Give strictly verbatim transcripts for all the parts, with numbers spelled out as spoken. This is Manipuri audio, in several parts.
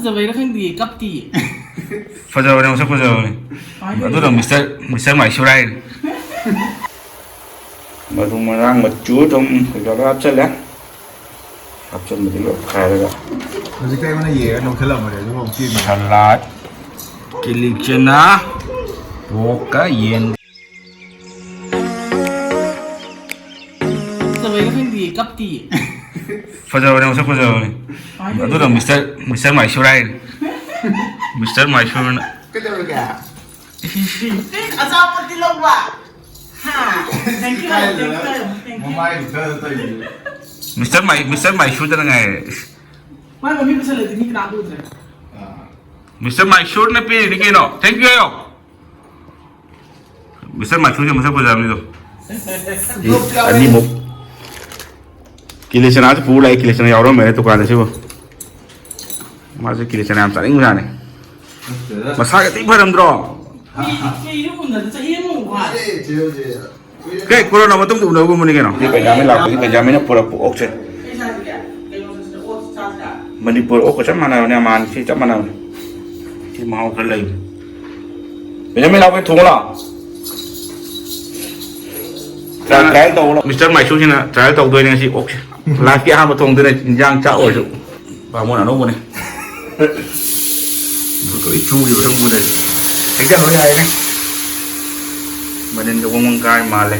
ꯐꯖꯕꯩꯔ ꯈꯪꯗꯦ, ꯀꯞꯇꯤꯌꯦ꯫ ꯐꯖꯕꯅꯦ, ꯃꯁꯛ ꯐꯖꯕꯅꯦ꯫ ꯀꯃꯥꯏꯅ ꯑꯗꯨꯅ ꯇꯧꯔꯤꯅꯣ? ꯃꯤꯁꯇꯔ, ꯃꯤꯁꯇꯔ ꯃꯥꯏꯁꯨꯔ ꯍꯥꯏꯅꯤ꯫ ꯃꯔꯨ ꯃꯔꯥꯡ ꯃꯆꯨ ꯑꯗꯨꯝ ꯀꯩꯀꯥ ꯂꯣꯏ ꯍꯥꯞꯆꯜꯂꯦ꯫ ꯍꯥꯞꯆꯟꯕꯗꯤ ꯂꯣꯏ ꯈꯥꯏꯔꯒ꯫ ꯍꯧꯖꯤꯛꯇ ꯑꯩꯉꯣꯟꯗ ꯌꯦꯡꯉ ꯅꯣꯛꯁꯜꯂꯛꯑꯝꯕꯅꯦ, ꯑꯗꯨꯐꯥꯎ ꯆꯦꯟꯗꯦ꯫ ꯁꯂꯥꯗ, ꯀꯤꯂꯤ ꯆꯅꯥ, ꯄꯣꯛꯀ ꯌꯦꯟ꯫ ꯐꯖꯕꯩꯔ ꯈꯪꯗꯤꯌꯦ, ꯀꯞꯇꯤꯌꯦ꯫ ꯐꯖꯕꯅꯦ, ꯃꯁꯛ ꯐꯖꯕꯅꯦ꯫ ꯀꯃꯥꯏꯅ ꯑꯗꯨꯅ ꯇꯧꯔꯤꯅꯣ? ꯃꯤꯁꯇꯔ, ꯃꯤꯁꯇꯔ ꯃꯥꯏꯁꯨꯔ ꯍꯥꯏꯅꯤ꯫ ꯃꯤꯁꯇꯔ ꯃꯥꯏꯁꯨꯔꯅ꯫ ꯀꯩꯗꯧꯔꯒꯦ? ꯑꯆꯥꯄꯣꯠꯇꯤ ꯂꯧꯕ꯫ ꯍꯥ? Thank you, thank you, thank you꯫ ꯃꯃꯥꯏꯗꯨ ꯈꯔ ꯇꯧꯔꯤꯗꯨ꯫ ꯃꯤꯁꯇꯔ ꯃꯥꯏ-, ꯃꯤꯁꯇꯔ ꯃꯥꯏꯁꯨꯔꯗꯅ ꯉꯥꯏꯔꯦ꯫ ꯃꯥꯏ ꯃꯃꯤꯠ ꯄꯨꯁꯜꯂꯗꯤ ꯃꯤ ꯀꯅꯥꯝ ꯎꯗ꯭ꯔꯦ꯫ ꯑꯥ꯫ ꯃꯤꯁꯇꯔ ꯃꯥꯏꯁꯨꯔꯅ ꯄꯤꯔꯤꯅꯤ ꯀꯩꯅꯣ꯫ Thank you ꯍꯥꯏꯌꯣ꯫ ꯃꯤꯁꯇꯔ ꯃꯥꯏꯁꯨꯔꯁꯦ ꯃꯁꯛ ꯐꯖꯕꯅꯤꯗꯣ꯫ ꯑꯅꯤꯃꯨꯛ꯫ ꯀꯤꯂꯤ ꯆꯅꯥꯁꯨ ꯄꯨꯔ ꯂꯥꯛꯑꯦ, ꯀꯤꯂꯤ ꯆꯅꯥ ꯌꯥꯎꯔꯝꯃꯦꯅꯦ ꯗꯨꯀꯥꯟꯗ ꯁꯤꯕꯨ꯫ ꯃꯥꯁꯦ ꯀꯤꯂꯤ ꯆꯅꯥ ꯌꯥꯝ ꯆꯥꯅꯤꯡꯕꯖꯥꯠꯅꯤ꯫ ꯅꯠꯇꯦꯗ꯫ ꯃꯁꯥꯒ ꯊꯤ ꯐꯔꯝꯗ꯭ꯔꯣ? ꯀꯨꯏ-, ꯀꯨꯏꯔꯦ ꯎꯅꯗ ꯆꯍꯤ ꯑꯃꯃꯨꯛ ꯐꯥꯔꯦ꯫ ꯀꯨꯏꯔꯦ, ꯆꯦ ꯍꯣꯏꯁꯦ꯫ ꯀꯨꯏꯔꯦ꯫ ꯀꯩ ꯀꯣꯔꯣꯅꯥ ꯃꯇꯨꯡꯗ ꯎꯅꯕꯒꯨꯝꯕꯅꯤ ꯀꯩꯅꯣ? ꯁꯤ ꯕꯦꯟꯖꯥꯃꯤꯟ ꯂꯥꯛꯄꯒꯤ ꯕꯦꯟꯖꯥꯃꯤꯟꯅ ꯄꯨꯔꯛꯄ ꯑꯣꯛꯁꯦ꯫ ꯀꯩ ꯆꯥꯁꯤꯒꯦ? ꯀꯩꯅꯣ ꯆꯥꯁꯤꯔꯥ? ꯑꯣꯠꯁ ꯆꯥꯁꯤꯔꯥ? ꯃꯅꯤꯄꯨꯔ ꯑꯣꯛꯀ ꯆꯞ ꯃꯥꯟꯅꯕꯅꯦ, ꯑꯃꯥꯟ ꯁꯤ ꯆꯞ ꯃꯥꯟꯅꯕꯅꯦ꯫ ꯁꯤ ꯃꯍꯥꯎ ꯈꯔ ꯂꯩ꯫ ꯕꯦꯟꯖꯥꯃꯤꯟ ꯂꯥꯛꯄꯒꯤ ꯊꯣꯡꯉꯨ ꯂꯥꯎ꯫ ꯇ꯭ꯔꯥꯏ, ꯇ꯭ꯔꯥꯏꯌꯦꯜ ꯇꯧꯕ ꯂꯥꯎ꯫ ꯃꯤꯁꯇꯔ ꯃꯥꯏꯁꯨꯁꯤꯅ ꯇ꯭ꯔꯥꯏꯌꯦꯜ ꯇꯧꯗꯣꯏꯅꯦ ꯉꯁꯤ ꯑꯣꯛꯁꯦ꯫ ꯂꯥꯏꯐꯀꯤ ꯑꯍꯥꯟꯕ ꯊꯣꯡꯗꯣꯏꯅꯦ, ꯏꯟꯖꯥꯡ ꯆꯥꯛ ꯑꯣꯏꯔꯁꯨ꯫ ꯕꯥꯃꯣꯟ ꯑꯅꯧꯕꯅꯦ꯫ ꯂꯣꯏ ꯆꯨꯔꯤꯕ ꯁꯝꯕꯨꯗꯗꯤ꯫ ꯍꯦꯛꯇ ꯂꯣꯏ ꯌꯥꯏꯅꯦ꯫ ꯃꯅꯤꯟꯗ ꯋꯪ ꯋꯪ ꯀꯥꯏ ꯃꯥꯜꯂꯦ꯫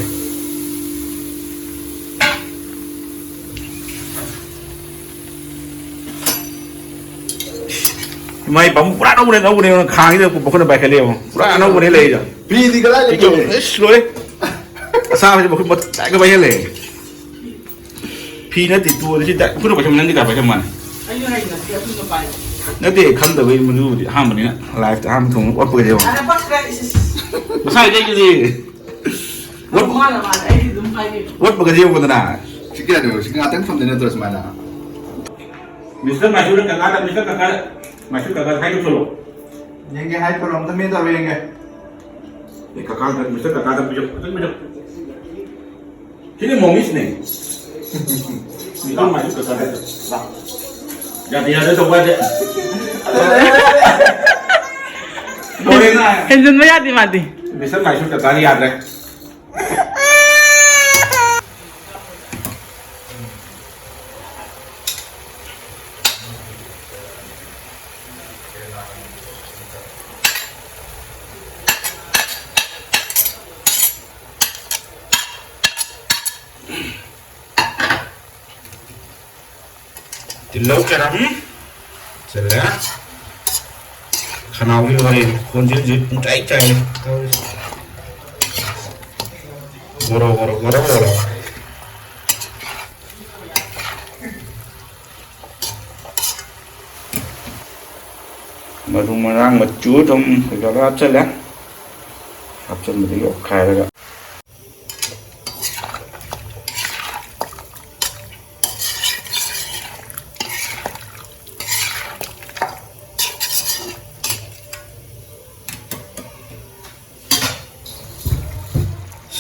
ꯃꯥꯏ ꯄꯥꯕꯨꯡ ꯄꯨꯔꯥ ꯑꯅꯧꯕꯅꯦ, ꯑꯅꯧꯕꯅꯦ, ꯈꯥꯡꯁꯤꯗ ꯃꯈꯨꯠꯅ ꯄꯥꯏꯈꯠꯂꯦ ꯌꯦꯡꯉꯣ꯫ ꯄꯨꯔꯥ ꯑꯅꯧꯕꯅꯦ ꯂꯩꯔꯤꯗꯣ꯫ ꯐꯤꯗꯤ ꯀꯗꯥꯏ ꯂꯩꯒꯦ? ꯏꯁ, ꯂꯣꯏꯔꯦ꯫ ꯑꯁꯥꯕꯁꯤ ꯃꯈꯨꯠ ꯃꯇꯥꯏꯒ ꯄꯥꯏꯍꯜꯂꯦ꯫ ꯐꯤ ꯅꯠꯇꯦ, ꯇꯨ ꯁꯤ ꯗꯥꯏ-, ꯈꯨꯠꯅ ꯄꯥꯏꯁꯟꯕ, ꯅꯪꯗꯤ ꯀꯥꯏ ꯄꯥꯏꯁꯟ ꯃꯥꯅꯤ? ꯑꯩꯁꯨ ꯍꯩꯅꯗꯦ ꯑꯗꯨꯅ ꯄꯥꯏ꯫ ꯅꯠꯇꯦ, ꯈꯪꯗꯕꯩ, ꯃꯗꯨꯕꯨꯗꯤ ꯑꯍꯥꯟꯕꯅꯤꯅ, ꯂꯥꯏꯐꯇ ꯑꯍꯥꯟꯕ ꯊꯣꯡꯕ ꯑꯣꯠꯄꯒꯗꯤ ꯌꯦꯡꯉꯣ꯫ ꯑꯗ ꯄꯛꯇ꯭ꯔꯦ, ꯏꯁ, ꯏꯁ꯫ ꯃꯁꯥꯏꯗꯩꯗꯨꯗꯤ꯫ ꯑꯗꯨ ꯃꯥꯅ ꯃꯥꯅ ꯑꯩꯗꯤ ꯑꯗꯨꯝ ꯄꯥꯏꯕꯤꯌꯨ꯫ ꯑꯣꯠꯄꯒꯗꯤ ꯌꯦꯡꯉꯣꯗꯅ꯫ ꯁꯤ ꯀꯌꯥꯅꯣ? ꯁꯤ ꯉꯥꯛꯇꯪ ꯊꯝꯗꯣꯏ ꯅꯠꯇ꯭ꯔꯣ ꯁꯨꯃꯥꯏꯅ? ꯃꯤꯁꯇꯔ ꯃꯥꯏꯁꯨꯔ ꯀꯀꯥꯗ, ꯃꯤꯁꯇꯔ ꯀꯀꯥ, ꯃꯥꯏꯁꯨꯔ ꯀꯀꯥꯗ ꯍꯥꯏꯗꯣꯛꯆꯜꯂꯣ꯫ ꯌꯦꯡꯒꯦ, ꯍꯥꯏ ꯈꯨꯔꯨ ꯑꯝꯇ ꯃꯤ ꯇꯧꯔ ꯌꯦꯡꯒꯦ꯫ ꯑꯦ, ꯀꯀꯥꯗ, ꯃꯤꯁꯇꯔ ꯀꯀꯥꯗ ꯄꯤꯌꯣ, ꯑꯝꯇ ꯄꯤꯌꯣ꯫ ꯁꯤꯗꯤ ꯃꯣꯃꯤꯁꯅꯦ꯫ ꯃꯤꯁꯇꯔ ꯃꯥꯏꯁꯨꯔ ꯀꯀꯥꯗ꯫ ꯌꯥꯗꯦ, ꯌꯥꯗꯦ ꯇꯧꯕ ꯌꯥꯗꯦ꯫ ꯂꯣꯏꯔꯦꯅ꯫ ꯍꯦꯟꯖꯤꯟꯕ ꯌꯥꯗꯦ ꯃꯥꯗꯤ꯫ ꯃꯤꯁꯇꯔ ꯃꯥꯏꯁꯨ ꯀꯀꯥꯗꯤ ꯌꯥꯗ꯭ꯔꯦ꯫ ꯇꯤꯜꯍꯧ ꯆꯅꯝ ꯆꯜꯂꯦ꯫ ꯈꯅꯥꯎꯒꯤ ꯋꯥꯔꯤ ꯈꯣꯟꯖꯦꯜꯁꯤ ꯄꯨꯡꯆꯥꯏ ꯆꯥꯏꯔꯦ ꯇꯧꯔꯤꯁꯦ꯫ ꯒꯣꯔꯣ ꯒꯣꯔꯣ ꯒꯣꯔꯣ ꯒꯣꯔꯣ꯫ ꯃꯔꯨ ꯃꯔꯥꯡ ꯃꯆꯨ ꯑꯗꯨꯝ ꯀꯩꯀꯥ ꯂꯣꯏ ꯍꯥꯞꯆꯜꯂꯦ꯫ ꯍꯥꯞꯆꯟꯕꯗꯒꯤ ꯑꯣꯠꯈꯥꯏꯔꯒ꯫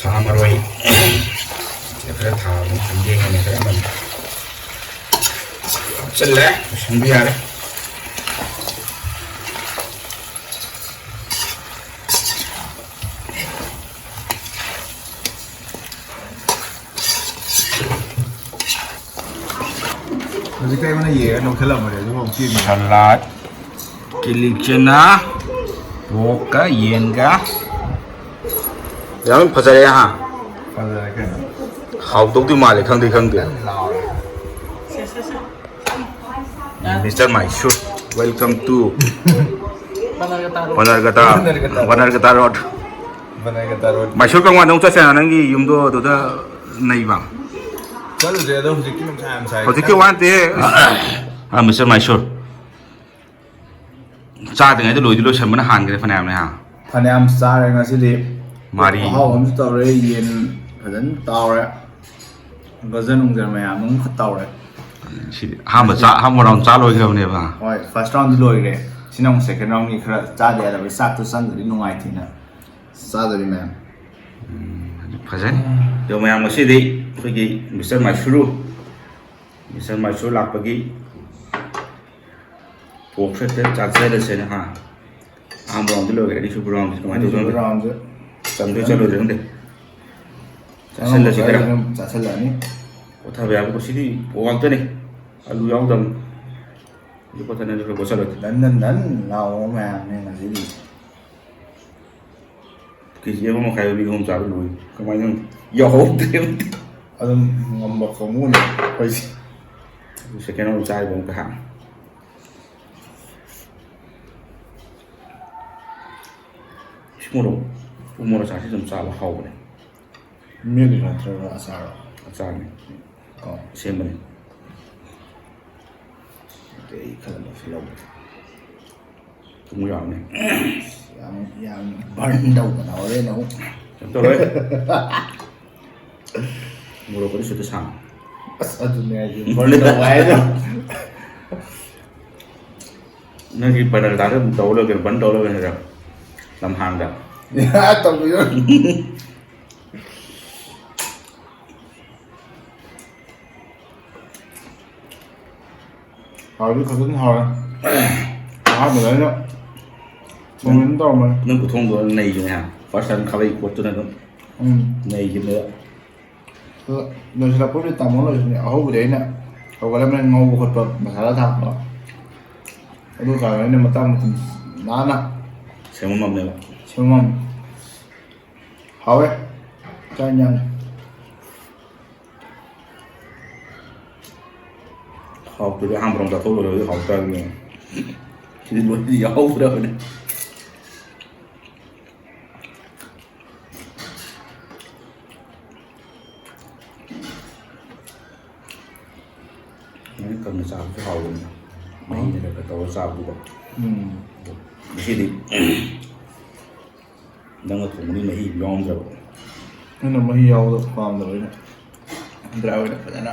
ꯁꯥ ꯃꯔꯣꯏ ꯈꯔ ꯊꯥꯕꯅꯤ, ꯍꯥꯏꯐꯦꯠ ꯈꯔ ꯑꯃꯅꯤ ꯍꯥꯞꯆꯜꯂꯦ, ꯂꯣꯏꯁꯤꯟꯕ ꯌꯥꯔꯦ꯫ ꯍꯧꯖꯤꯛꯇ ꯑꯩꯉꯣꯟꯗ ꯌꯦꯡꯉ ꯅꯣꯛꯁꯜꯂꯝꯕꯅꯦ, ꯑꯗꯨꯐꯥꯎ ꯆꯦꯡꯉꯦ꯫ ꯁꯂꯥꯗ, ꯀꯤꯂꯤ ꯆꯅꯥ, ꯄꯣꯛꯀ ꯌꯦꯟꯒ꯫ ꯌꯥꯝ ꯐꯖꯔꯦ ꯍꯥ꯫ ꯐꯖꯔꯦ ꯀꯩꯅꯣ꯫ ꯍꯥꯎꯗꯧꯗꯤ ꯃꯥꯜꯂꯦ, ꯈꯪꯗꯦ ꯈꯪꯗꯦ꯫ ꯌꯥꯝ ꯂꯥꯎꯔꯦ꯫ Mister Mysore, welcome to Banarghatta Road. Banarghatta, Banarghatta Road. Banarghatta Road. Mysore ꯀꯪꯋꯥꯗ ꯑꯃꯨꯛ ꯆꯠꯁꯦꯅ, ꯅꯪꯒꯤ ꯌꯨꯝꯗꯣ ꯑꯗꯨꯗ ꯅꯩꯕ꯫ ꯆꯠꯂꯨꯁꯦ, ꯑꯗꯣ ꯍꯧꯖꯤꯛꯇꯤ ꯅꯨꯡꯁꯥ ꯌꯥꯝ ꯁꯥꯏ꯫ ꯍꯧꯖꯤꯛꯀꯤ ꯈꯤꯇꯪ ꯋꯥ ꯅꯠꯇꯦ꯫ ꯑꯥ, Mister Mysore꯫ ꯆꯥꯗ꯭ꯔꯤꯉꯩꯗ ꯂꯣꯏꯗꯤ ꯂꯣꯏꯁꯟꯕꯅ ꯍꯥꯟꯈ꯭ꯔꯦ ꯐꯅꯌꯥꯝꯅꯦ ꯍꯥ꯫ ꯐꯅꯌꯥꯝ ꯆꯥꯔꯦ ꯉꯁꯤꯗꯤ꯫ ꯃꯥꯔꯤ꯫ ꯑꯍꯥꯎꯕ ꯑꯃꯁꯨ ꯇꯧꯔꯦ, ꯌꯦꯟ ꯐꯖꯅ ꯇꯥꯎꯔꯦ꯫ ꯒꯖꯔ ꯅꯨꯡꯖꯔ ꯃꯌꯥꯝ ꯑꯃ ꯈꯔ ꯇꯧꯔꯦ꯫ ꯁꯤꯗꯤ ꯑꯍꯥꯟꯕ ꯆꯥ-, ꯑꯍꯥꯟꯕ round ꯆꯥ ꯂꯣꯏꯈ꯭ꯔꯕꯅꯦꯕ꯫ ꯍꯣꯏ, first round ꯗꯤ ꯂꯣꯏꯈ꯭ꯔꯦ꯫ ꯁꯤꯅ ꯑꯃꯨꯛ second round ꯒꯤ ꯈꯔ ꯆꯥꯗ ꯌꯥꯗꯕꯒꯤ ꯆꯥꯛꯇꯣ ꯆꯪꯗ꯭ꯔꯗꯤ ꯅꯨꯡꯉꯥꯏꯇꯦꯅ ꯆꯥꯗꯣꯔꯤ ꯃꯌꯥꯝ꯫ ꯎꯝ, ꯐꯖꯩ꯫ ꯑꯗꯣ ꯃꯌꯥꯝ ꯉꯁꯤꯗꯤ ꯑꯩꯈꯣꯏꯒꯤ Mister Mysore, Mister Mysore ꯂꯥꯛꯄꯒꯤ ꯄꯣꯛꯁꯦ ꯆꯥꯛ ꯆꯥꯁꯤꯜꯂꯁꯦꯅ ꯍꯥ꯫ ꯑꯍꯥꯟꯕ ꯔꯥꯎꯟꯗꯤ ꯂꯣꯏꯈ꯭ꯔꯦ, ꯑꯅꯤꯁꯨꯕ ꯔꯥꯎꯟꯁꯤ ꯀꯃꯥꯏꯅ ꯇꯧꯗꯣꯏꯅꯣ ꯈꯪꯗꯦ꯫ ꯔꯥꯎꯟꯁꯦ ꯆꯟꯗꯣꯏ ꯆꯠꯂꯣꯏꯗ꯭ꯔꯥ ꯈꯪꯗꯦ꯫ ꯆꯥꯁꯤꯜꯂꯁꯤ ꯈꯔ꯫ ꯑꯗꯨꯝ ꯆꯥꯁꯤꯜꯂꯛꯑꯅꯤ꯫ ꯀꯣꯊꯕ ꯌꯥꯕ ꯀꯣ ꯁꯤꯗꯤ ꯄꯣꯛ ꯉꯥꯛꯇꯅꯤ꯫ ꯑꯂꯨ ꯌꯥꯎꯗꯕꯅꯤ꯫ ꯑꯗꯨ ꯀꯣꯊꯅꯗꯤ ꯈꯔ ꯀꯣꯠꯁꯤꯜꯂꯣꯏ꯫ ꯗꯟ ꯗꯟ ꯗꯟ ꯂꯥꯎꯕ ꯃꯌꯥꯝꯅꯦ ꯉꯁꯤꯗꯤ꯫ ꯀꯦ ꯖꯤ ꯑꯃ ꯃꯈꯥꯏ ꯃꯤ ꯑꯍꯨꯝ ꯆꯥꯕ ꯂꯣꯏ꯫ ꯀꯃꯥꯏꯅ ꯌꯥꯎꯍꯧꯗ꯭ꯔꯦ ꯑꯝꯇ꯫ ꯑꯗꯨꯝ ꯉꯝꯕ ꯀꯥꯡꯕꯨꯅꯦ ꯑꯩꯈꯣꯏꯁꯦ꯫ ꯁꯦꯀꯦꯟ ꯑꯃ ꯆꯥꯔꯤꯕ ꯑꯃꯨꯛꯀ ꯍꯥ꯫ ꯏꯁ ꯃꯣꯔꯣꯛ, ꯎ ꯃꯣꯔꯣꯛ ꯑꯆꯥꯔꯁꯤ ꯑꯗꯨꯝ ꯆꯥꯕ ꯍꯥꯎꯕꯅꯦ꯫ ꯃꯦꯠꯂꯤꯔꯣ ꯅꯠꯇ꯭ꯔꯒ ꯑꯆꯥꯔꯔꯣ? ꯑꯆꯥꯔꯅꯤ꯫ ꯑꯣ꯫ ꯑꯁꯦꯡꯕꯅꯤ꯫ ꯑꯗꯩ ꯑꯩ ꯈꯔ ꯂꯧꯁꯤꯜꯍꯧꯒꯦ꯫ ꯊꯨꯝ ꯌꯥꯝꯃꯦ꯫ ꯌꯥꯝ, ꯌꯥꯝ burn ꯇꯧꯗꯅ ꯍꯣꯔꯦꯟ ꯑꯃꯨꯛ꯫ ꯀꯩꯝ ꯇꯧꯔꯣꯏ꯫ ꯃꯣꯔꯣꯛꯀꯗꯤ ꯁꯨꯠꯇ ꯁꯥꯡꯉꯤ꯫ ꯑꯁ, ꯑꯗꯨꯅꯦ ꯍꯥꯏꯁꯦ, burn ꯇꯧꯕ ꯍꯥꯏꯗꯣ꯫ ꯅꯪꯒꯤ ꯄꯔꯜꯗꯥꯗ ꯑꯗꯨꯝ ꯇꯧ ꯂꯩꯒꯦ, burn ꯇꯧ ꯂꯩꯒꯦ ꯍꯥꯏꯔꯣ? ꯂꯝꯍꯥꯡꯗ꯫ ꯇꯧꯕꯤꯔꯣ꯫ ꯍꯥꯎꯗꯤ ꯐꯖꯅ ꯍꯥꯎꯔꯦ꯫ ꯑꯍꯥꯟꯕꯗ ꯑꯩꯅ ꯊꯣꯡ ꯇꯧꯔꯝꯕꯅꯦ꯫ ꯅꯪ ꯈꯨꯊꯣꯡꯗꯣ ꯅꯩꯕꯅꯦ ꯍꯥ? First time ꯈꯥꯕꯩ ꯀꯣꯠꯇꯨꯅ ꯑꯗꯨꯝ ꯎꯝ꯫ ꯅꯩꯈꯤꯕꯅꯦꯕ꯫ ꯑꯗꯣ ꯂꯣꯏꯁꯤꯜꯂꯛꯄꯕꯨꯗꯤ ꯇꯥꯃꯣ ꯂꯣꯏꯁꯤꯜꯂꯦ꯫ ꯑꯍꯧꯕꯗꯤ ꯑꯩꯅ ꯍꯧꯒꯠꯂꯝꯃꯦ, ꯉꯧꯕ ꯈꯣꯠꯄ ꯃꯁꯥꯂꯥ ꯊꯥꯛꯄ꯫ ꯑꯗꯨ ꯀꯥꯟꯗ ꯑꯩꯅ ꯃꯇꯥꯡ ꯃꯇꯝ ꯅꯥꯟꯅ ꯁꯦꯝꯃꯝꯃꯦꯕ꯫ ꯁꯦꯝꯃꯝꯃꯦ꯫ ꯍꯥꯎꯋꯦ꯫ ꯆꯥꯛ ꯏꯟꯖꯥꯡ꯫ ꯍꯥꯎꯇ꯭ꯔꯗꯤ ꯑꯍꯥꯟꯕ ꯔꯥꯎꯟ ꯆꯥꯊꯣꯛ ꯂꯣꯏꯔꯒꯗꯤ ꯍꯥꯎꯇꯥꯕꯅꯤ꯫ ꯁꯤꯗꯤ ꯂꯣꯏꯗꯤ ꯌꯥꯎꯍꯧꯗ꯭ꯔꯕꯅꯦ꯫ ꯁꯨꯃꯥꯏꯅ ꯀꯪꯅ ꯆꯥꯕꯁꯨ ꯍꯥꯎꯕꯅꯤ꯫ ꯃꯍꯤꯅ ꯈꯔ ꯈꯔ ꯇꯧꯔꯒ ꯆꯥꯕꯗꯨꯀꯣ꯫ ꯎꯝ꯫ ꯑꯗꯣ ꯉꯁꯤꯗꯤ ꯅꯪꯅ ꯊꯣꯡꯕꯗꯤ ꯃꯍꯤ ꯌꯥꯎꯔꯝꯗ꯭ꯔꯕ? ꯑꯩꯅ ꯃꯍꯤ ꯌꯥꯎꯕꯗꯣ ꯄꯥꯝꯗꯕ ꯑꯩꯅ꯫ Dry ꯑꯣꯏꯅ ꯐꯖꯅ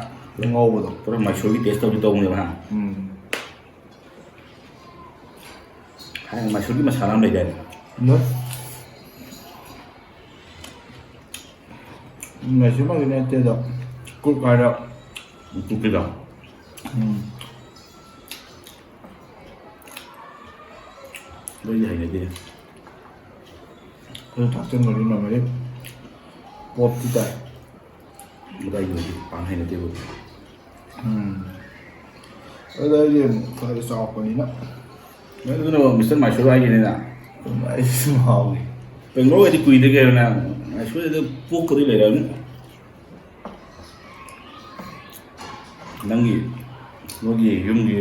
ꯉꯧꯕꯗꯣ꯫ ꯄꯨꯔꯥ ꯃꯥꯏꯁꯣꯔꯒꯤ taste ꯇꯧꯗꯤ ꯇꯧꯕꯅꯦꯕ, ꯍꯥ? ꯎꯝ꯫ ꯍꯥꯏꯅ ꯃꯥꯏꯁꯣꯔꯒꯤ ꯃꯁꯥꯂꯥ ꯑꯃ ꯂꯩꯗꯥꯏꯅꯦ? ꯂꯩ꯫ ꯃꯥꯏꯁꯣꯔꯃꯛꯇꯤ ꯅꯠꯇꯦ ꯑꯗꯣ, ꯀꯨꯛ ꯍꯥꯏꯔ꯫ ꯀꯨꯛꯀꯤꯗꯣ? ꯎꯝ꯫ ꯑꯩꯗꯤ ꯍꯩꯅꯗꯦ꯫ ꯑꯩꯈꯣꯏ ꯊꯥꯛꯆꯤꯟꯕꯗꯤ ꯃꯃꯜꯗꯤ ꯄꯣꯞꯇꯤ ꯇꯥꯏ꯫ ꯃꯇꯥꯏꯒꯤꯗꯨꯗꯤ ꯄꯥꯛ ꯍꯩꯅꯗꯦꯕ꯫ ꯎꯝ꯫ ꯑꯗꯨꯗ ꯑꯩꯗꯤ ꯈꯔ ꯆꯥꯎꯔꯛꯄꯅꯤꯅ꯫ ꯑꯗꯨꯅ ꯃꯤꯁꯇꯔ ꯃꯥꯏꯁꯣꯔ ꯍꯥꯏꯒꯤꯅꯤꯅ꯫ ꯑꯩꯁꯨ ꯍꯥꯎꯏ꯫ ꯕꯦꯡꯒ꯭ꯂꯣꯔꯒꯗꯤ ꯀꯨꯏꯗ꯭ꯔꯤ ꯀꯩꯅꯣ ꯅꯪ꯫ ꯃꯥꯏꯁꯣꯔꯗ ꯄꯣꯛꯀꯗꯣꯏ ꯂꯩꯔꯕꯅꯤ꯫ ꯅꯪꯒꯤ, ꯅꯣꯏꯒꯤ ꯌꯨꯝꯒꯤ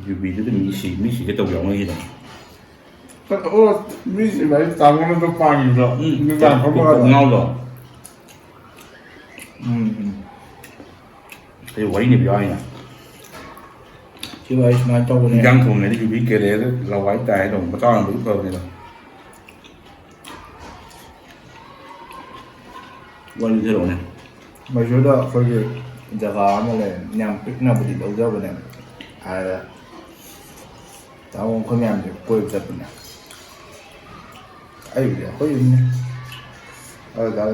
ꯌꯨꯕꯤꯗꯨꯗ ꯃꯤ ꯁꯤ-, ꯃꯤ ꯁꯤꯒꯦ ꯇꯧꯕ ꯌꯥꯎꯅꯈꯤꯗ꯫ ꯑꯣ, ꯃꯤ ꯁꯤꯕ ꯍꯥꯏꯁꯦ ꯇꯥꯃꯣꯅ ꯑꯗꯨꯝ ꯄꯥꯡꯉꯤꯗꯣ? ꯎꯝ, ꯅꯨꯡꯗꯥꯡ ꯐꯝꯃꯒ ꯀꯣꯛ ꯉꯥꯎꯗꯣ꯫ ꯎꯝ, ꯎꯝ꯫ ꯑꯩ ꯋꯥꯔꯤ ꯂꯤꯕ ꯌꯥꯎꯔꯤꯅꯦ꯫ ꯁꯤ ꯋꯥꯔꯤ ꯁꯨꯃꯥꯏꯅ ꯇꯧꯕꯅꯦ꯫ ꯏꯟꯖꯥꯡ ꯊꯣꯡꯉꯤꯉꯩꯗ ꯌꯨꯕꯤ ꯀꯦꯜꯂꯛꯑꯦ, ꯂꯋꯥꯏ ꯇꯥꯏ ꯍꯥꯏꯗꯣ, ꯃꯆꯥ ꯑꯣꯏꯔꯝꯕꯗꯤ ꯐꯕꯅꯤꯗ꯫ ꯋꯥꯔꯤ ꯂꯤꯔꯛꯑꯣꯅꯦ꯫ ꯃꯩꯁꯨꯗ ꯑꯩꯈꯣꯏꯒꯤ ꯖꯒꯥ ꯑꯃ ꯂꯩ, ꯌꯥꯝ ꯄꯤꯛꯅꯕꯨꯗꯤ ꯂꯧꯖꯕꯅꯦ꯫ ꯍꯥꯏꯔꯦ꯫ ꯇꯥꯃꯣ ꯑꯩꯈꯣꯏ ꯃꯌꯥꯝꯁꯦ ꯀꯣꯏꯕ ꯆꯠꯄꯅꯦ꯫ ꯑꯩꯕꯨꯗꯤ ꯑꯩꯈꯣꯏ ꯌꯨꯝꯅꯦ꯫ ꯑꯗꯨꯗ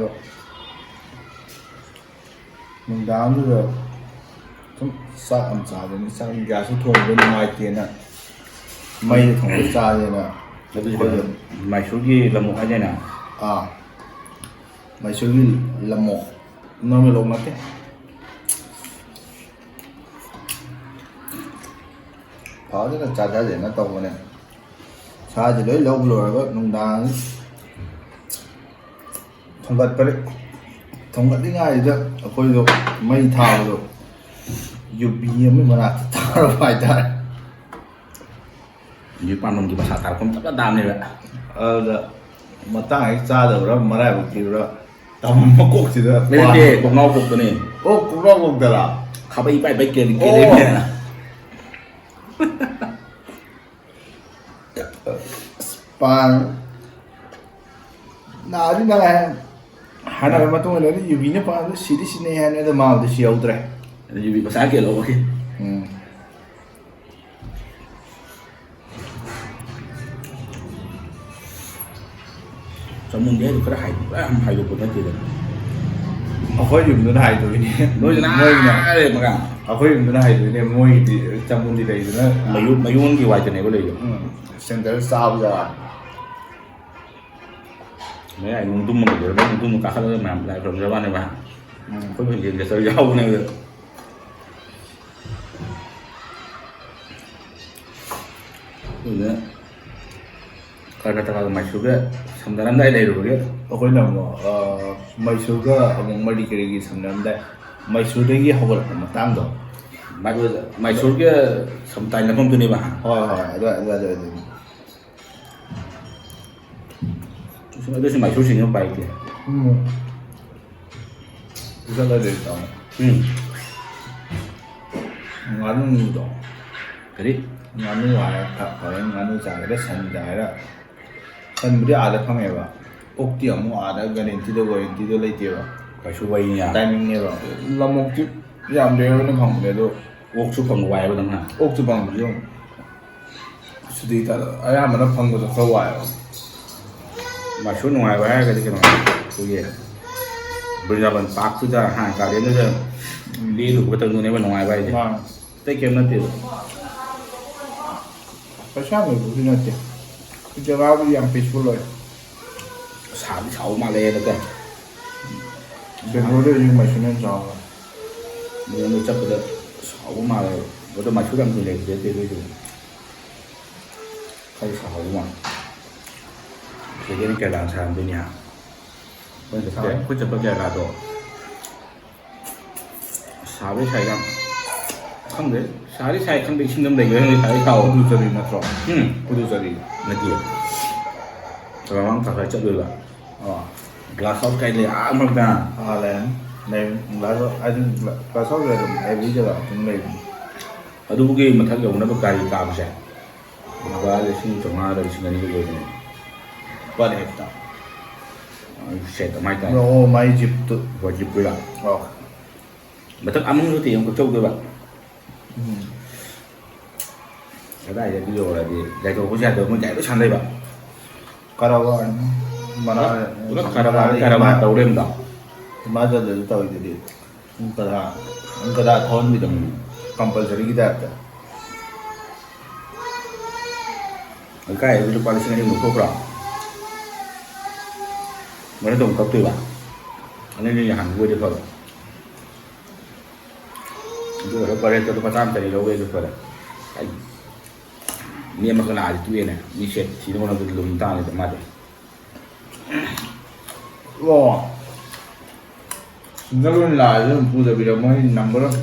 ꯅꯨꯡꯗꯥꯡꯗꯨꯗ ꯁꯨꯝ ꯆꯥꯛ ꯑꯃ ꯆꯥꯗꯅ, ꯆꯥꯛ ꯒ꯭ꯌꯥꯁꯇ ꯊꯣꯡꯕꯗꯣ ꯅꯨꯡꯉꯥꯏꯇꯦꯅ, ꯃꯩꯗ ꯊꯣꯡꯕ ꯆꯥꯁꯦꯅ ꯑꯗꯨꯗꯤ ꯑꯩꯈꯣꯏꯗꯣ ꯃꯥꯏꯁꯣꯔꯒꯤ ꯂꯝꯃꯣꯛ ꯍꯥꯏꯗꯥꯏꯅꯦ? ꯑꯥ, ꯃꯥꯏꯁꯣꯔꯒꯤ ꯂꯝꯃꯣꯛ, ꯅꯣꯔꯃꯦꯜ ꯑꯣꯛ ꯅꯠꯇꯦ꯫ ꯐꯖꯅ ꯆꯥꯊꯁꯦꯅ ꯇꯧꯕꯅꯦ꯫ ꯁꯥꯁꯦ ꯂꯣꯏ ꯂꯧꯕ ꯂꯣꯏꯔꯒ ꯅꯨꯡꯗꯥꯡ ꯊꯣꯡꯒꯠꯄꯅꯦ꯫ ꯊꯣꯡꯒꯠꯂꯤꯉꯩꯗ ꯑꯩꯈꯣꯏꯗꯣ ꯃꯩ ꯊꯥꯕꯗꯣ, ꯌꯨꯕꯤ ꯑꯃꯒꯤ ꯃꯅꯥꯛꯇ ꯇꯥꯔꯕ ꯍꯥꯏꯇꯥꯔꯦ꯫ ꯌꯨꯕꯤ ꯄꯥꯝꯕꯝꯒꯤ ꯃꯁꯥ ꯇꯥꯔꯛꯐꯝ ꯆꯞ ꯆꯥ ꯇꯥꯕꯅꯦꯕ꯫ ꯑꯗꯨꯗ ꯃꯇꯥꯡ ꯍꯦꯛ ꯆꯥꯗꯕ꯭ꯔꯥ, ꯃꯔꯥꯏꯕꯛ ꯊꯤꯕ꯭ꯔꯥ, ꯇꯝ ꯃꯀꯣꯛꯁꯤꯗ ꯅꯠꯇꯦ, ꯄꯥꯟ-, ꯀꯣꯛꯅꯥꯎ ꯀꯣꯛꯇꯅꯦ꯫ ꯑꯣ, ꯀꯣꯛꯅꯥꯎ ꯀꯣꯛꯇꯔꯥ? ꯈꯥꯕꯩ ꯏꯄꯥꯏ ꯄꯥꯏ ꯀꯦꯜꯂꯤ ꯑꯣ꯫ ꯀꯦꯜꯂꯤ꯫ ꯑꯁ, ꯄꯥꯟ ꯅꯥꯗꯤ ꯅꯥꯏ ꯍꯥꯏ꯫ ꯍꯥꯏꯅꯔ ꯃꯇꯨꯡ ꯏꯟꯅꯗꯤ ꯌꯨꯕꯤꯅ ꯄꯥꯟꯗ ꯁꯤꯗꯤ ꯁꯤꯟꯅꯩ ꯍꯥꯏꯅꯤ, ꯑꯗꯣ ꯃꯥꯕꯨꯗꯤ ꯁꯤꯍꯧꯗ꯭ꯔꯦ꯫ ꯑꯗꯨ ꯌꯨꯕꯤ ꯃꯁꯥ ꯀꯦꯜꯍꯧꯕꯒꯤ꯫ ꯎꯝ꯫ ꯆꯃꯨꯟꯗꯤ ꯑꯩꯗꯣ ꯈꯔ ꯍꯥꯏ-, ꯄꯨꯔꯥ ꯌꯥꯝ ꯍꯥꯏꯗꯣꯛꯄ ꯅꯠꯇꯦꯗ꯫ ꯑꯩꯈꯣꯏ ꯌꯨꯝꯗꯨꯅ ꯍꯥꯏꯗꯣꯛꯏꯅꯦ꯫ ꯅꯣꯏꯗꯨꯅ ꯃꯣꯏꯅ꯫ ꯑꯥ ꯂꯩꯔꯝꯃꯒ꯫ ꯑꯩꯈꯣꯏ ꯌꯨꯝꯗꯅ ꯍꯩꯗꯣꯏꯅꯦ, ꯃꯣꯏꯒꯤꯗꯤ ꯆꯃꯨꯟꯗꯤ ꯂꯩꯗꯅ꯫ ꯃꯌꯣꯟ, ꯃꯌꯣꯟꯒꯤ ꯋꯥꯏꯗꯅꯦꯕ ꯂꯩꯗꯣ꯫ ꯎꯝ, ꯁꯦꯟꯇꯔ ꯆꯥꯕ ꯖꯒꯥ꯫ ꯃꯌꯥꯏ ꯅꯨꯡꯗꯨꯝ ꯑꯃ ꯂꯩꯔꯒ ꯅꯨꯡꯗꯨꯝ ꯀꯥꯈꯠꯂꯒ ꯃꯌꯥꯝ ꯂꯥꯏ ꯈꯨꯔꯨꯝꯖꯕ ꯋꯥꯅꯦꯕ꯫ ꯎꯝ꯫ ꯑꯩꯈꯣꯏ ꯍꯧꯖꯤꯛ ꯒꯦꯁꯇꯔ ꯌꯥꯎꯕꯅꯦꯕ꯫ ꯑꯗꯨꯅ ꯀꯔꯅꯥꯇꯀꯥꯒ ꯃꯥꯏꯁꯨꯔꯒ ꯁꯝꯅꯔꯝꯗꯥꯏ ꯂꯩꯔꯨꯕꯒꯤ꯫ ꯑꯩꯈꯣꯏꯅ ꯑꯃꯨꯛ, ꯑ, ꯃꯥꯏꯁꯨꯔꯒ ꯑꯃꯨꯛ ꯃꯔꯤ ꯀꯔꯤꯒꯤ ꯁꯝꯅꯔꯝꯗꯥꯏ, ꯃꯥꯏꯁꯨꯔꯗꯒꯤ ꯍꯧꯒꯠꯂꯛꯄ ꯃꯇꯥꯡꯗꯣ꯫ ꯃꯥꯏ-, ꯃꯥꯏꯁꯨꯔꯒ ꯁꯝꯇꯥꯏ ꯂꯝꯐꯝꯗꯨꯅꯦꯕ꯫ ꯍꯣꯏ, ꯍꯣꯏ, ꯑꯗꯨ, ꯑꯗꯨ, ꯑꯗꯨ, ꯑꯗꯨ꯫ ꯑꯗꯨꯁꯨ ꯃꯥꯏꯁꯨꯔꯁꯤꯡꯅ ꯎꯄꯥꯏ ꯂꯩꯇꯦ꯫ ꯎꯝ꯫ ꯆꯠꯂꯗꯤ ꯇꯥꯃꯣ꯫ ꯎꯝ꯫ ꯉꯥꯅꯨꯗꯣ꯫ ꯀꯔꯤ? ꯉꯥꯅꯨ ꯍꯥꯏꯔ ꯐ-, ꯐꯔꯦ, ꯉꯥꯅꯨ ꯆꯥꯒꯦꯔꯥ, ꯁꯟ ꯆꯥꯒꯦꯔꯥ꯫ ꯁꯟꯕꯨꯗꯤ ꯑꯥꯗ ꯐꯪꯉꯦꯕ꯫ ꯑꯣꯛꯇꯤ ꯑꯃꯨꯛ ꯑꯥꯗ ꯒꯥꯔꯦꯟꯇꯤꯗ ꯋꯥꯔꯦꯟꯇꯤꯗ ꯂꯩꯇꯦꯕ꯫ ꯀꯩꯁꯨ ꯋꯥꯔꯤꯅꯤ꯫ ꯇꯥꯏꯃꯤꯡꯅꯦꯕ꯫ ꯂꯝꯑꯣꯛꯇꯤ ꯌꯥꯝꯗꯦ ꯑꯩꯈꯣꯏꯅ ꯐꯪꯕꯗꯤ, ꯑꯗꯣ ꯑꯣꯛꯁꯨ ꯐꯪꯕ ꯋꯥꯏꯕ ꯑꯗꯨꯝ, ꯍꯥ? ꯑꯣꯛꯁꯨ ꯐꯪꯕꯁꯨ ꯑꯗꯨꯝ ꯁꯨꯇꯤ ꯊꯥ-, ꯑꯌꯥꯝꯕꯅ ꯐꯪꯕꯗꯣ ꯈꯔ ꯋꯥꯏꯑꯦꯕ꯫ ꯃꯥꯏꯁꯣ ꯅꯨꯡꯉꯥꯏꯕ ꯍꯥꯏꯔꯒꯗꯤ ꯀꯩꯅꯣ, ꯑꯩꯈꯣꯏꯒꯤ ꯕ꯭ꯔꯤꯟꯗꯥꯕꯟ ꯄꯥꯔꯛꯇꯨꯗ, ꯍꯥ, ꯒꯥꯔꯗꯦꯟꯗꯨꯗ ꯂꯦꯜꯂꯨꯕ ꯈꯛꯇꯪꯗꯨꯅꯦꯕ ꯅꯨꯡꯉꯥꯏꯕ ꯍꯥꯏꯁꯦ꯫ ꯃꯥꯅꯦ꯫ ꯑꯇꯩ ꯀꯩꯝ ꯅꯠꯇꯦꯕ꯫ ꯄꯩꯁꯥ ꯂꯩꯕꯕꯨꯗꯤ ꯅꯠꯇꯦ꯫ ꯖꯒꯥꯕꯨꯗꯤ ꯌꯥꯝ peaceful ꯑꯣꯏ꯫ ꯁꯥꯗꯤ ꯁꯥꯕ ꯃꯥꯜꯂꯦ ꯍꯟꯗꯛꯇꯤ꯫ ꯕꯦꯡꯒ꯭ꯂꯣꯔꯗꯩ ꯍꯧꯖꯤꯛ ꯃꯥꯏꯁꯣꯅ ꯍꯦꯟꯅ ꯆꯥꯎꯔꯦ꯫ ꯕꯦꯡꯒ꯭ꯂꯣꯔ ꯆꯠꯄꯗ ꯁꯥꯕ ꯃꯥꯜꯂꯦ꯫ ꯑꯗꯣ ꯃꯥꯏꯁꯣꯗ ꯌꯥꯝ ꯀꯨꯏꯅ ꯂꯩꯕꯗꯤ ꯅꯠꯇꯦ ꯑꯗꯨꯏꯁꯨ꯫ ꯈꯔꯗꯤ ꯁꯥꯍꯧꯕ ꯃꯥꯜꯂꯦ꯫ ꯁꯤꯗꯩꯅ ꯀꯌꯥ ꯇꯥꯅ ꯁꯥꯔꯝꯗꯣꯏꯅꯤ ꯍꯥ? ꯑꯩꯈꯣꯏꯅ ꯆꯠꯄ, ꯑꯩꯈꯣꯏ ꯆꯠꯄ ꯖꯒꯥꯗꯣ ꯁꯥꯕꯩ ꯁꯥꯏꯗ ꯈꯪꯗꯦ꯫ ꯁꯥꯗꯤ ꯁꯥꯏ ꯈꯪꯗꯦ, ꯏꯁꯤꯡ ꯑꯗꯨꯝ ꯂꯩꯈ꯭ꯔꯦ ꯈꯪꯗꯦ, ꯁꯥꯗꯤ ꯁꯥꯎ꯫ ꯄꯨꯗꯨꯆꯦꯔꯤ ꯅꯠꯇ꯭ꯔꯣ? ꯎꯝ꯫ ꯄꯨꯗꯨꯆꯦꯔꯤ꯫ ꯅꯠꯇꯦ꯫ ꯇꯔꯥꯃꯉꯥ ꯈꯔ ꯈꯔ ꯆꯠꯂꯣꯏꯕ꯫ ꯑꯣ꯫ Glass house ꯀꯥꯏ ꯂꯩ? ꯑꯥ ꯃꯔꯛꯇ꯫ ꯑꯥ, ꯂꯩꯔꯝꯅꯤ꯫ ꯂꯩꯕꯅꯤ꯫ Glass house, ꯑꯗꯨꯝ glass house ꯂꯩꯔꯝꯅꯤ꯫ Every ꯖꯒꯥ ꯑꯗꯨꯝ ꯂꯩꯕꯅꯤ꯫ ꯑꯗꯨꯒꯤ ꯃꯊꯛ ꯌꯧꯅꯕ ꯒꯥꯔꯤ ꯀꯥꯕꯁꯦ ꯂꯨꯄꯥ ꯂꯤꯁꯤꯡ ꯆꯥꯝꯃꯉꯥꯗ ꯂꯤꯁꯤꯡ ꯑꯅꯤꯒ ꯑꯣꯏꯕꯅꯦ꯫ Per headꯇ? Set ꯑꯃ ꯍꯥꯏꯇꯥꯔꯦ꯫ ꯑꯣ, ꯃꯥꯏ jeepꯇꯨ꯫ ꯍꯣꯏ, jeepꯇꯨꯗ꯫ ꯑꯣ꯫ ꯃꯊꯛ ꯑꯃꯨꯛꯁꯨ ꯇꯦꯡ ꯑꯃꯈꯛ ꯆꯧꯗꯣꯏꯕ꯫ ꯎꯝ꯫ ꯀꯗꯥꯏꯗ ꯑꯗꯨ ꯌꯧꯔꯗꯤ ꯒꯥꯔꯤ ꯊꯧꯕꯁꯨ ꯌꯥꯗꯕ, ꯃꯣꯏ ꯒꯥꯔꯤ ꯂꯣꯏ ꯁꯥꯟꯅ ꯂꯩꯕ꯫ ꯀꯔꯋꯥꯔꯅꯤ꯫ ꯃꯅꯥ-, ꯄꯨꯂꯞ ꯀꯔꯋꯥꯔ, ꯃꯅꯥ-, ꯀꯔꯋꯥꯔ ꯇꯧ ꯂꯩꯔꯝꯗꯣ꯫ ꯍꯤꯃꯥꯆꯜꯗꯁꯨ ꯇꯧꯔꯤꯗꯨꯗꯤ꯫ ꯄꯨꯡ ꯇꯔꯥ꯫ ꯅꯪ ꯀꯗꯥꯏ ꯊꯧꯍꯟꯕꯤꯗꯕꯅꯣ? ꯀꯝꯄꯜꯁꯔꯤꯒꯤ ꯇꯥꯏꯞꯇ꯫ ꯂꯩꯀꯥꯏꯗꯒꯤ ꯂꯨꯄꯥ ꯂꯤꯁꯤꯡ ꯑꯅꯤꯃꯨꯛ ꯊꯣꯛꯄ꯭ꯔꯣ? ꯃꯔꯛꯇ ꯑꯃꯨꯛ ꯀꯛꯇꯣꯏꯕ? ꯑꯅꯤ ꯑꯅꯤ ꯍꯥꯟꯕ ꯑꯣꯏꯗꯤ ꯐꯕ꯫ ꯑꯗꯨ ꯑꯣꯏꯔꯒ ꯄꯔꯦꯠꯇ ꯂꯨꯄꯥ ꯆꯥꯝꯃ ꯆꯅꯤ ꯂꯧꯒꯦꯁꯨ ꯐꯔꯦ꯫ ꯑꯩ ꯃꯤ ꯑꯃꯈꯛ ꯂꯥꯛꯑꯗꯤ ꯇꯣꯛꯑꯦꯅꯦ꯫ ꯃꯤ ꯁꯦꯠ ꯊꯤꯅꯕ ꯍꯣꯠꯅꯕꯗ ꯂꯨꯝ ꯇꯥꯔꯅꯤꯗ ꯃꯥꯗꯤ꯫ ꯑꯣ꯫ ꯁꯤꯡꯒꯜ ꯑꯣꯏꯅ ꯂꯥꯛꯑꯗꯤ ꯑꯗꯨꯝ ꯄꯨꯗꯕꯤꯗ ꯃꯣꯏ number of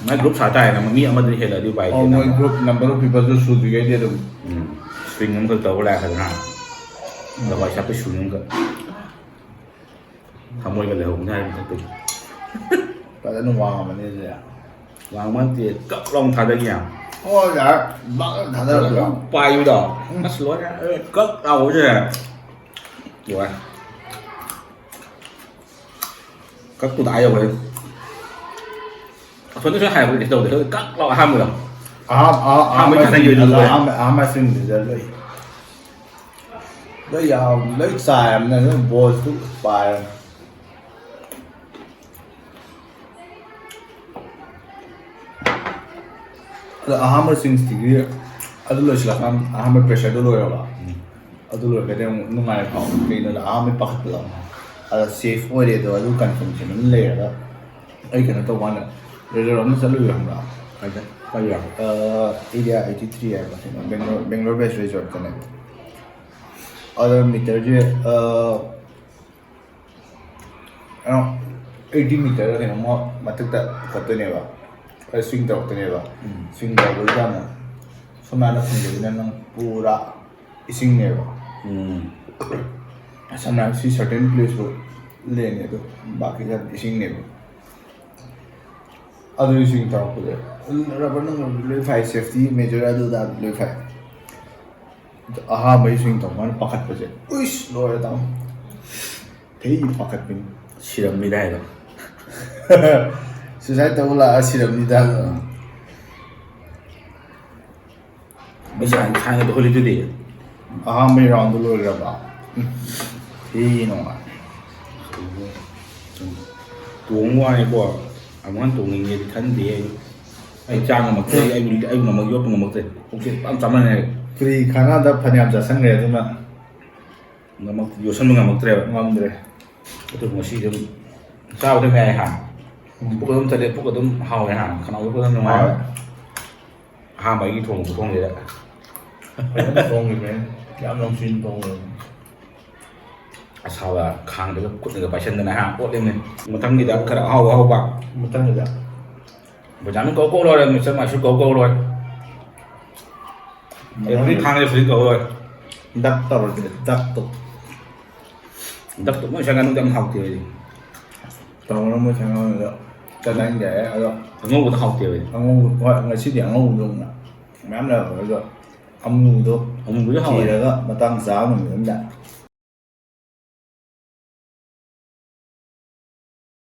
ꯃꯥꯏ group ꯁꯥ ꯇꯥꯔꯦꯅ, ꯃꯤ ꯑꯃꯗꯨꯅ ꯍꯦꯜꯂꯛꯑꯗꯤ ꯎꯄꯥꯏ ꯑꯣ, ꯂꯩꯇꯦ ꯃꯣꯏ ꯅꯪ꯫ Group number of peopleꯁꯨ ꯁꯨꯗ꯭ꯔꯤꯉꯩꯗꯤ ꯑꯗꯨꯝ꯫ ꯎꯝ꯫ String ꯑꯃꯈꯛ ꯇꯧꯔ ꯂꯥꯛꯑꯦ ꯐꯖꯅ꯫ ꯂꯋꯥꯏ ꯁꯥꯠꯄ string ꯑꯃꯈꯛ꯫ ꯊꯃꯣꯏꯒ ꯂꯩꯍꯧꯕꯅꯤ ꯍꯥꯏꯕ ꯃꯊꯛꯇꯒꯤ꯫ ꯐꯖꯅ ꯋꯥꯡꯉꯝꯃꯅꯤ ꯑꯗꯨꯗꯤ꯫ ꯋꯥꯡꯕ ꯅꯠꯇꯦ, ꯀꯛ ꯂꯥꯎ ꯊꯥꯗꯒꯤ ꯌꯥꯝ꯫ ꯑꯣ, ꯌꯥꯔꯦ꯫ ꯕꯛ ꯊꯥꯗꯔꯛꯄꯗꯣ꯫ ꯄꯥꯏꯕꯗꯣ꯫ ꯎꯝ꯫ ꯑꯁ, ꯂꯣꯏꯔꯦ꯫ ꯑꯦ, ꯀꯛ ꯂꯥꯎꯕꯁꯦ꯫ ꯂꯣꯏꯔꯦ꯫ ꯀꯛꯄꯗ ꯑꯥ ꯌꯧꯈ꯭ꯔꯦ꯫ ꯑꯁꯣꯝꯗꯁꯨ ꯍꯥꯏꯔꯛꯄꯗꯤ ꯀꯩꯁꯨ ꯇꯧꯗꯦ꯫ ꯀꯛ ꯂꯥꯎ ꯑꯍꯥꯟꯕꯗꯣ꯫ ꯑꯍꯥꯟ-, ꯑꯍꯥꯟ-, ꯑꯍꯥꯟꯕ ꯑꯍꯥꯟꯕ ꯊꯥꯗꯈꯤꯕꯗꯨ ꯁꯤꯡꯗꯨꯗ, ꯂꯣꯏꯔꯦ꯫ ꯑꯍꯥꯟꯕ, ꯑꯍꯥꯟꯕ ꯁꯤꯡꯗꯨꯗ ꯂꯣꯏ꯫ ꯂꯣꯏ ꯌꯥꯎ-, ꯂꯣꯏ ꯆꯥꯏꯔꯕꯅꯤꯅ ꯂꯣꯏ ballꯁꯨ ꯄꯥꯏꯔꯕꯅꯤ꯫ ꯑꯗꯣ ꯑꯍꯥꯟꯕ sixty degree ꯑꯗꯨ ꯂꯣꯏꯁꯤꯜꯂꯀꯥꯟ ꯑꯍꯥꯟꯕ pressureꯗꯣ ꯂꯣꯏꯔꯕ? ꯎꯝ꯫ ꯑꯗꯨ ꯂꯣꯏꯔꯒꯗꯤ ꯑꯃꯨꯛ ꯅꯨꯡꯉꯥꯏꯕ ꯐꯥꯎꯕ꯫ ꯀꯩꯅꯣꯗ ꯑꯍꯥꯟꯕ ꯄꯥꯈꯠꯄꯗꯣ꯫ ꯑꯗ safe ꯑꯣꯏꯔꯦ ꯑꯗꯣ, ꯑꯗꯨ confirmation ꯑꯃ ꯂꯩꯔꯒ ꯑꯩ ꯀꯩꯅꯣ ꯇꯧꯕ ꯀꯥꯟꯗ resort ꯑꯃ ꯆꯠꯂꯨꯏꯕ ꯈꯪꯕ꯭ꯔꯥ? ꯀꯥꯏꯗ? ꯀꯥꯏꯗ? ꯑ, Area eighty three ꯍꯥꯏꯕ ꯀꯩꯅꯣ, Bangalore, Bangalore based resortꯇꯅꯦꯕ꯫ ꯑꯗ meterꯁꯦ, ꯑ, ꯑ, eighty meter ꯀꯩꯅꯣꯝꯃ ꯃꯊꯛꯇ ꯄꯨꯈꯠꯇꯣꯏꯅꯦꯕ꯫ ꯑꯗ swing ꯇꯧꯔꯛꯇꯣꯏꯅꯦꯕ꯫ ꯎꯝ꯫ Swing ꯇꯧꯕꯁꯤꯗ ꯑꯃꯨꯛ ꯁꯣꯝ ꯅꯥꯀꯟꯗ ꯐꯪꯖꯕꯁꯤꯅ ꯅꯪ ꯄꯨꯔꯥ ꯏꯁꯤꯡꯅꯦꯕ꯫ ꯎꯝ꯫ ꯁꯝꯅ ꯍꯥꯏꯔꯕꯗ ꯁꯤ certain placeꯐꯥꯎ ꯂꯦꯟꯅꯦ ꯑꯗꯣ ꯕꯥꯀꯤꯗ ꯏꯁꯤꯡꯅꯦꯕ꯫ ꯑꯗꯨꯒꯤ swing ꯇꯧꯔꯛꯄꯁꯦ rubber ꯅꯨꯡ ꯂꯣꯏ ꯐꯥꯏ, safety measure ꯑꯗꯨ ꯑꯗꯥ ꯂꯣꯏ ꯐꯥꯏ꯫ ꯑꯗꯣ ꯑꯍꯥꯟꯕꯒꯤ swing ꯇꯧꯕ ꯀꯥꯟꯗ ꯄꯥꯈꯠꯄꯁꯦ, ꯎꯏꯁ, ꯂꯣꯏꯔꯦ ꯇꯥꯃꯣ꯫ ꯊꯤ ꯄꯥꯈꯠꯄꯤꯅꯤ꯫ ꯁꯤꯔꯝꯃꯤꯗ ꯍꯥꯏꯗꯣ꯫ Suicide ꯇꯧꯕ ꯂꯥꯛꯑ ꯁꯤꯔꯝꯃꯤꯗ ꯍꯥꯏꯗꯣ꯫ ꯃꯩ ꯁꯥꯡ-, ꯁꯥꯡꯅ ꯇꯧꯍꯜꯂꯤꯗꯨꯗꯤ꯫ ꯑꯍꯥꯟꯕꯒꯤ roundꯗꯣ ꯂꯣꯏꯈ꯭ꯔꯕ? ꯎꯝ꯫ ꯊꯤ ꯅꯨꯡꯉꯥꯏ꯫ ꯇꯣꯡꯕ ꯋꯥꯅꯤꯀꯣ꯫ ꯑꯃꯨꯛ ꯍꯟꯅ ꯇꯣꯡꯅꯤꯡꯉꯦꯗꯤ ꯈꯟꯗꯦ꯫ ꯑꯩ ꯑꯩ ꯆꯥ ꯉꯝꯃꯛꯇ꯭ꯔꯦ꯫ ꯑꯩ ꯑꯩꯕꯨ ꯅꯝꯃꯛ ꯌꯣꯠꯄ ꯉꯝꯃꯛꯇ꯭ꯔꯦ꯫ ꯄꯨꯛꯁꯦ ꯄꯨꯔꯥ ꯆꯥꯃꯟꯅꯔꯦ꯫ ꯄꯨꯔꯤ ꯈꯥꯅꯥꯗ ꯐꯅꯌꯥꯝ ꯆꯥꯁꯟꯈ꯭ꯔꯦ ꯑꯗꯨꯅ꯫ ꯉꯝꯃꯛ ꯌꯣꯠꯁꯟꯕ ꯉꯝꯃꯛꯇ꯭ꯔꯦꯕ꯫ ꯉꯝꯗ꯭ꯔꯦ꯫ ꯑꯗꯨꯕꯨ ꯉꯁꯤꯗꯤ ꯑꯗꯨꯝ ꯆꯥꯕꯗ ꯃꯌꯥꯏ ꯍꯥ꯫ ꯄꯨꯛ ꯑꯗꯨꯝ ꯊꯜꯂꯦ꯫ ꯄꯨꯛ ꯑꯗꯨꯝ ꯍꯥꯎꯋꯦ ꯍꯥ꯫ ꯈꯅꯥꯎ ꯌꯣꯠꯄꯗ ꯅꯨꯡꯉꯥꯏ꯫ ꯑꯍꯥꯟꯕ ꯑꯩꯒꯤ ꯊꯣꯡꯕ ꯈꯨꯊꯣꯡꯁꯤꯗ꯫ ꯐꯖꯅ ꯊꯣꯡꯉꯤꯅꯦ꯫ ꯌꯥꯝ ꯅꯨꯡꯁꯤꯅ ꯊꯣꯡꯉꯤꯅꯦ꯫ ꯑꯁꯥꯕ ꯈꯥꯡꯗꯒ ꯈꯨꯠꯅꯒ ꯄꯥꯏꯁꯟꯗꯅ ꯍꯥ ꯑꯣꯠꯂꯤꯃꯦ꯫ ꯃꯊꯪꯒꯤꯗ ꯈꯔ ꯑꯍꯥꯎꯕ ꯑꯍꯥꯎꯕ꯫ ꯃꯊꯪꯒꯤꯗ꯫ ꯕꯖꯥꯔ ꯀꯧ ꯀꯧ ꯂꯣꯏꯔꯦ꯫ ꯃꯤꯁꯇꯔ ꯃꯥꯁꯨ ꯀꯧ ꯀꯧ ꯂꯣꯏꯔꯦ꯫ ꯑꯦꯕ꯭ꯔꯤ ꯈꯥꯡꯗ ꯐ꯭ꯔꯤ ꯀꯧ ꯂꯣꯏꯔꯦ꯫ ꯗꯛ ꯇꯧꯔꯁꯦ꯫ ꯗꯛꯇꯣ꯫ ꯗꯛꯇꯣ ꯃꯣꯏ ꯁꯥꯏ ꯉꯥꯅꯨꯗꯤ ꯌꯥꯝ ꯍꯥꯎꯇꯦ ꯑꯩꯗꯤ꯫ ꯇꯧꯔ ꯃꯣꯏ ꯁꯥꯏ ꯉꯥꯅꯨꯗꯣ ꯆꯥꯅꯤꯡꯗꯦ ꯑꯗꯣ꯫ ꯑꯉꯧꯕꯗꯣ ꯍꯥꯎꯇꯦꯕ ꯑꯩꯗꯤ꯫ ꯑꯉꯧꯕ ꯍꯣꯏ ꯉꯁꯤꯗꯤ ꯑꯉꯧꯕꯗꯣ ꯑꯣꯏꯅ ꯃꯌꯥꯝ ꯂꯩꯔꯝꯃꯦ ꯑꯗꯣ꯫ ꯑꯃꯨꯕꯗꯣ ꯑꯃꯨꯕꯗꯣ ꯍꯥꯎꯋꯦ꯫ ꯊꯤꯔꯒ ꯃꯇꯥꯡ ꯆꯥꯕ ꯅꯨꯃꯤꯠ ꯑꯃꯗ꯫